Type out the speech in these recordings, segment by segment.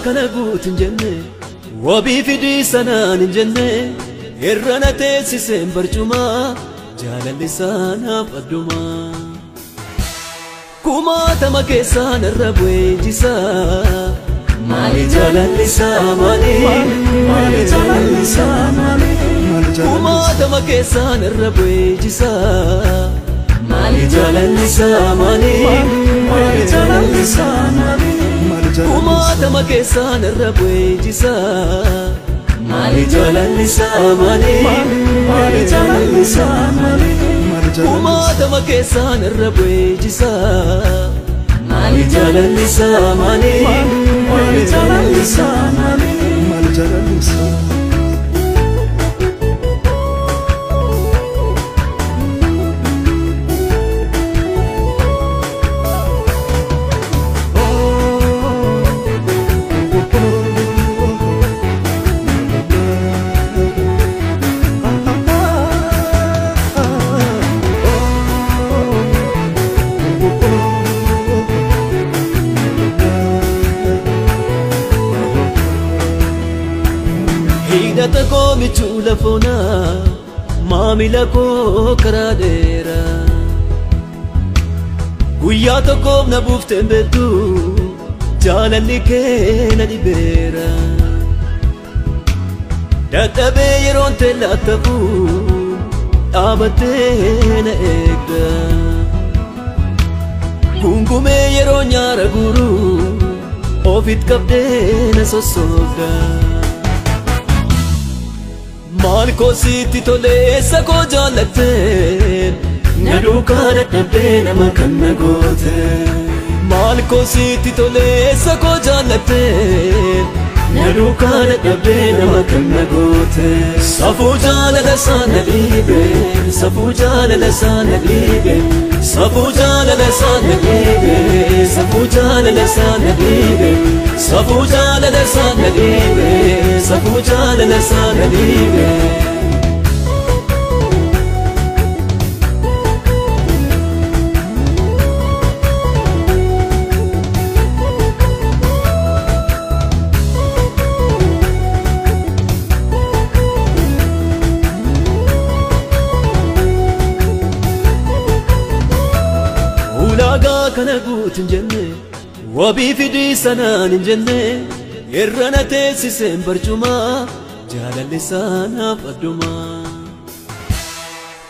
Kana guutin jenne wabii fidii sanaan hin jenne irra teessiseen barcumaa jaalalli saanaaf addumaa. Kumaatama keessaan irra bu'ee jisaa maali jaalalli isaa maali maali jaalalli isaa maali kumaatama keessaan irra bu'ee jisaa maali jaalalli isaa maali maali jaalalli isaa maali. Kumaatama keessaan irra bu'ee jisaa maali jaalalli isaa maali maali jaalalli isaa maali kumaatama keessaan irra bu'ee jisaa maali jaalalli isaa maali maali jaalalli isaa maali maali jaalalli isaa. Hidhata koo michuu lafoonaa maamila koo karaa dheeraa guyyaa tokkoof na buufteen beektu jaalalli kee na dhibeera dadhabee yeroon teellaattafu dhaabattee na eegda gungumee yeroo nyaara guuru ofit qabdee na sossoobda. Maal koo sitti tolee eessa koo jaallatte na duukaa dadhabdee nama kan na goote. Maal koo sitti tolee eessa koo jaallatte na duukaa dadhabdee nama kan na goote. Safuu jaalala isaa na dhiibe safuu jaalala isaa na dhiibe safuu jaalala isaa na dhiibe safuu jaalala isaa na dhiibe safuu jaalala isaa na dhiibe safuu jaalala isaa na dhiibe. Ulaagaa kana guutin jenne wabii fidii sanaan hin jenne irra na teessiseen barcumaa jaalalli saanaaf addumaa.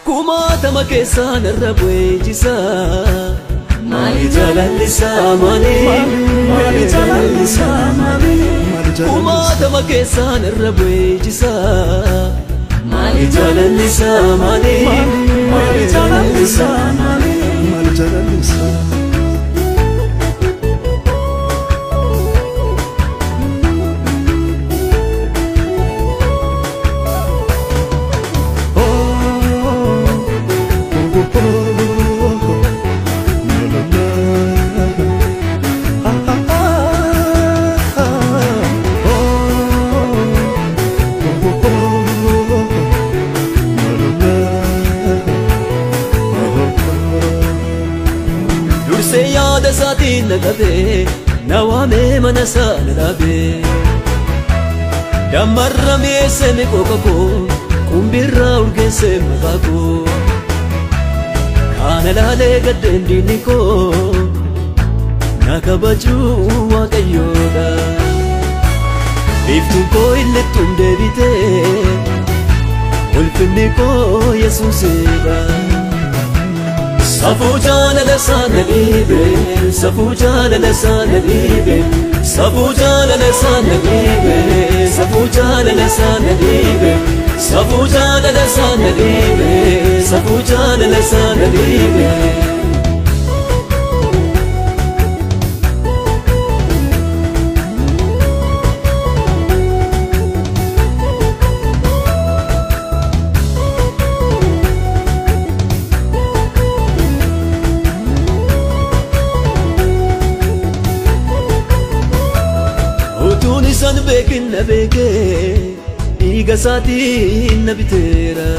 Kumaatama keessaan irra bu'ee jisaa maali jaalalli isaa maali maali jaalalli isaa maali kumaatama keessaan irra bu'ee jisaa maali jaalalli isaa maali maali jaalalli isaa maali. Maali jaalalli isaa. Dursee yaada isaatiin na qabee na waamee mana isaa na dhaabee dammarra mi'eessee miqooqa koo qumbirraa urgeessee maqaa koo kaana laalee gaddeen diinni koo na kabajuu waaqayyoodha. Biiftuun koo illittuun deebitee ulfinni koo Yesuusidha. Safuu jaalala isaa na dhiibe safuu jaalala isaa na dhiibe safuu jaalala isaa na dhiibe safuu jaalala isaa na dhiibe safuu jaalala isaa na dhiibe safuu jaalala isaa na dhiibe. Otuun san beekin na beekee dhiiga isaatiin na biteera.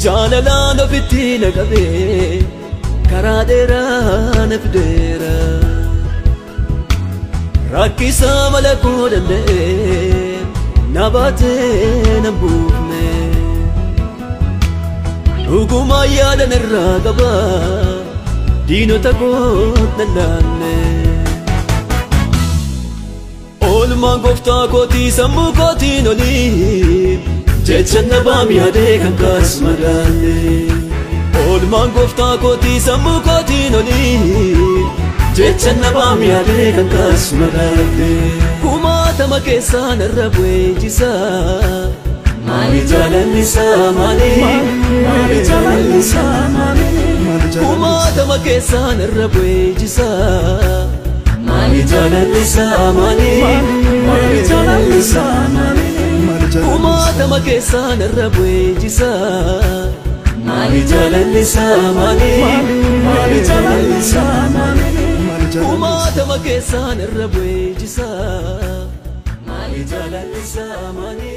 Jaalalaan ofitti na qabee karaa dheeraa na fideera. Rakkisaa mala koo danda'ee na baatee na buufne. Dhugumaa yaada narraa qaba diinota koot na laanne. Oolmaan gooftaa kootii sammuu kootiin olii jecha nabaam yaadee kan kaas madaalle. Oolmaan gooftaa kootii sammuu kootiin olii jecha nabaam yaadee kan kaas madaalle. Kumaatama keessaa narra bu'ee jisaa. Maali jaalalli isaa maali? Maali jaalalli isaa maali? Kumaatama keessaa narra bu'ee jisaa. Maali jaalalli isaa maali? Maali jaalalli isaa maali? Kumaatama keessaa narra bu'ee jisaa. Maali jaalalli isaa maali? Maali jaalalli isaa maali? Kumaatama keessaa narra bu'ee jisaa. Maali jaalalli isaa maali?